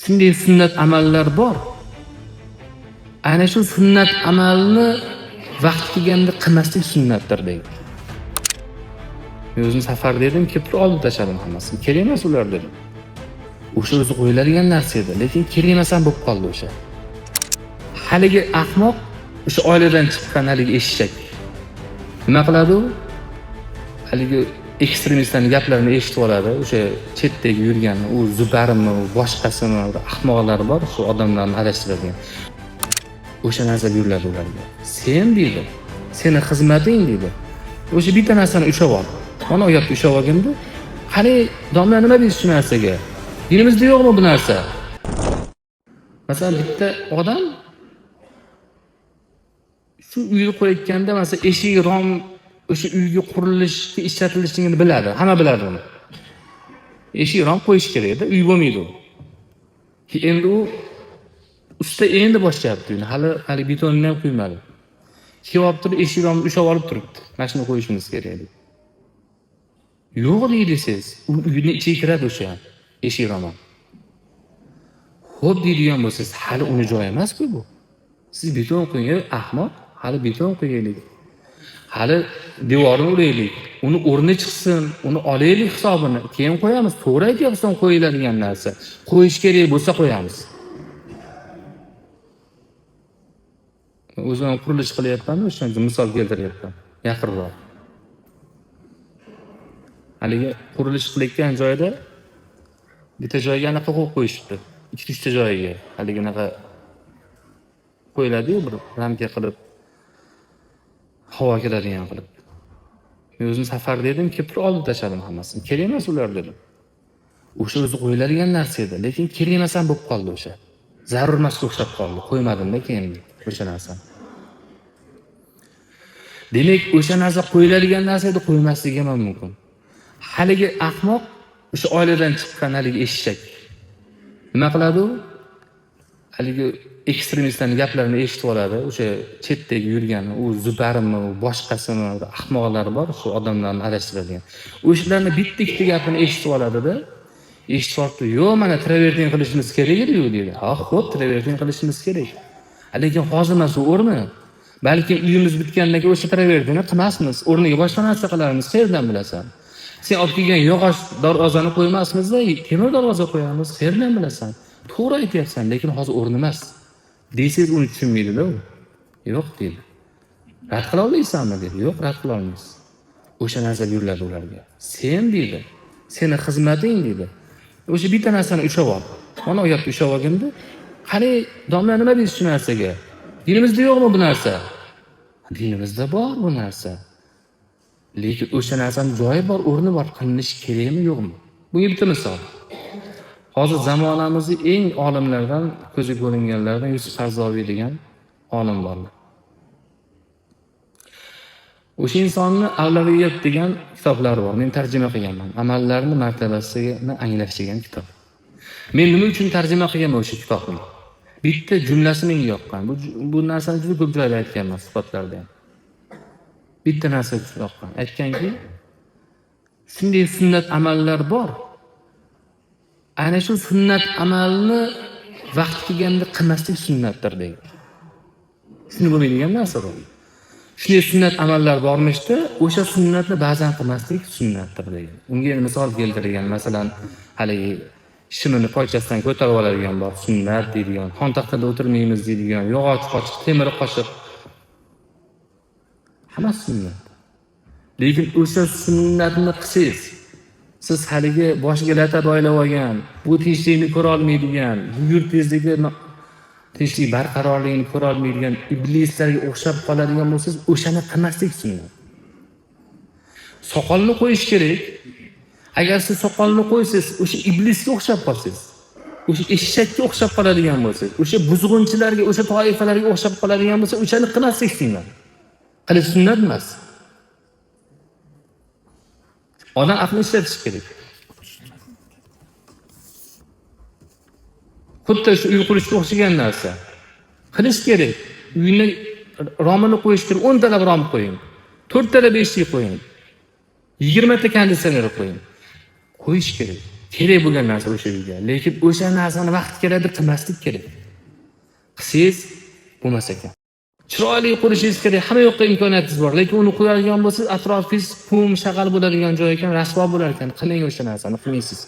Shunday sunnat amallar bor. Ana shu sunnat amalni vaqti kelganda qilmaslik sunnatdir deydi. Men o'zim safarda edim, kelib turib olib tashladim hammasini. Kerak emas ular dedim. O'sha o'zi qo'yiladigan narsa edi, lekin kerak emas ham bo'lib qoldi o'sha. Haligi ahmoq o'sha oiladan chiqqan haligi eshak. Nima qiladi u? Haligi ekstremistlarning gaplarini eshitib oladi, o'sha chetdagi yurgan, u zubarmi, u boshqasimi, ahmoqlar bor, shu odamlarni adashtiradigan. O'sha narsa buyuriladi ularga. Sen deydi, seni xizmating deydi. O'sha bitta narsani ushlab ol. Mana u gapni ushlab olganda, qani domla nima deysiz shu narsaga? Dinimizda yo'qmi bu narsa? Masalan, bitta odam shu uyni qurayotganda, masalan, eshik rom o'sha uyga qurilishga ishlatilishini biladi, hamma biladi uni. Eshik rom qo'yish kerak-da, uy bo'lmaydi u. Endi u usta endi boshlayapti uyni, hali betonni ham quymadi. Kelib turib eshik romni ushlab olib turibdi. Mana shuni qo'yishimiz kerak deb. Yo'q deydi siz, u uyni ichiga kiradi o'sha eshik rom. Xo'p deydigan bo'lsangiz, hali uni joyi emas-ku bu. Siz beton qo'ying, ahmoq, hali beton qo'yaylik. Hali devorni uraylik, uni o'rni chiqsin, uni olaylik hisobini, keyin qo'yamiz. To'g'ri aytyapsan, qo'yiladigan narsa. Qo'yish kerak bo'lsa qo'yamiz. O'zim qurilish qilyapman, o'shaning uchun misol keltiryapman. Yaqinroq. Haligi qurilish qilayotgan joyda bitta joyga anaqa qo'yib qo'yishibdi. Ikkita uchta joyiga haligi anaqa qo'yiladi-yu, bir ramka qilib havo kiradigan qilib. Men o'zim safarda edim, kelib turib olib tashladim hammasini. Kerak emas ular dedim. O'sha o'zi qo'yiladigan narsa edi, lekin kerak emas ham bo'lib qoldi o'sha. Zarur emasga o'xshab qoldi. Qo'ymadim-da keyin o'sha narsani. Demak, o'sha narsa qo'yiladigan narsa edi, qo'ymasligi ham mumkin. Haligi ahmoq o'sha oiladan chiqqan haligi eshak. Nima qiladi u? Haligi ekstremistlarning gaplarini eshitib oladi, o'sha chetdagi yurgan, u zubarmi, u boshqasimi, ahmoqlar bor, shu odamlarni adashtiradigan. O'shalarni bitta ikkita gapini eshitib oladida, eshitib olib, yo'q, mana travertin qilishimiz kerak edi-yu deydi. Ha, xo'p, travertin qilishimiz kerak. Lekin hozir emas u o'rni. Balki uyimiz bitgandan keyin o'sha travertinni qilmasmiz, o'rniga boshqa narsa qilarmiz, qayerdan bilasan? Sen olib kelgan yog'och darvozani qo'ymasmiz-da, temir darvoza qo'yamiz, qayerdan bilasan? To'g'ri aytyapsan, lekin hozir o'rni emas. Desangiz uni tushunmaydi-da u. Yo'q deydi. Rad qila olmaysanmi deydi. Yo'q, rad qila olmaysiz. O'sha narsa buyuriladi ularga. Sen deydi, seni xizmating deydi. O'sha bitta narsani ushlab ol. Mana u gapni ushlab olganda, qani domla nima deysiz shu narsaga? Dinimizda yo'qmi bu narsa? Dinimizda bor bu narsa. Lekin o'sha narsani joyi bor, o'rni bor, qilinishi kerakmi, yo'qmi? Bunga bitta misol. Hozir zamonamizning eng olimlardan, ko'zi ko'ringanlardan Yusuf Qarzoviy degan olim borlar. O'sha insonni Avlaviyat degan kitoblari bor. Men tarjima qilganman. Amallarni martabasini anglash degan kitob. Men nima uchun tarjima qilganman o'sha kitobni? Bitta jumlasi menga yoqqan. Bu narsani juda ko'p joyda aytganman suhbatlarda ham. Bitta narsa yoqqan. Aytganki, shunday sunnat amallar bor. Ana shu sunnat amalni vaqti kelganda qilmaslik sunnatdir degan. Shuni bo'lmaydigan narsa bu. Shunday sunnat amallar bormishda, o'sha sunnatni ba'zan qilmaslik sunnatdir degan. Unga misol keltirgan, masalan, haligi shimini poychasidan ko'tarib oladigan bor, sunnat deydigan, xontaxtada o'tirmaymiz deydigan, yog'och qoshiq, temir qoshiq. Hammasi sunnat. Lekin o'sha sunnatni qilsangiz, siz haligi boshiga lata boylab olgan, bu tinchlikni ko'ra olmaydigan, bu yurtingizdagi tinchlik barqarorligini ko'ra olmaydigan iblislarga o'xshab qoladigan bo'lsangiz, o'shani qilmaslik sunnat. Soqolni qo'yish kerak. Agar siz soqolni qo'ysangiz, o'sha iblisga o'xshab qolsangiz, o'sha eshakka o'xshab qoladigan bo'lsangiz, o'sha buzg'unchilarga, o'sha toifalarga o'xshab qoladigan bo'lsa, o'shani qilmaslik sunnat. Qilish sunnat emas. Odam aqlni ishlatish kerak. Xuddi shu uy qurishga o'xshagan narsa. Qilish kerak. Uyni romini qo'yish kerak. 10 talab rom qo'ying. 4 talab eshik qo'ying. 20 ta konditsioner qo'ying. Qo'yish kerak. Kerak bo'lgan narsa o'sha uyga. Lekin o'sha narsani vaqti keladi, qilmaslik kerak. Qilsangiz bo'lmas ekan. Chiroyli qurishingiz kerak, hamma yoqqa imkoniyatingiz bor, lekin uni qo'yadigan bo'lsangiz, atrofingiz qum, shag'al bo'ladigan joy ekan, rasvo bo'lar ekan. Qiling o'sha narsani, qilmaysiz.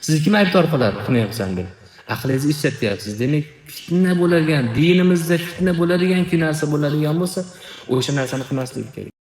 Sizni kim aybdor qiladi qilmayapsan deb? Aqlingizni ishlatyapsiz. Demak, fitna bo'ladigan, dinimizda fitna bo'ladigan narsa bo'ladigan bo'lsa, o'sha narsani qilmaslik kerak.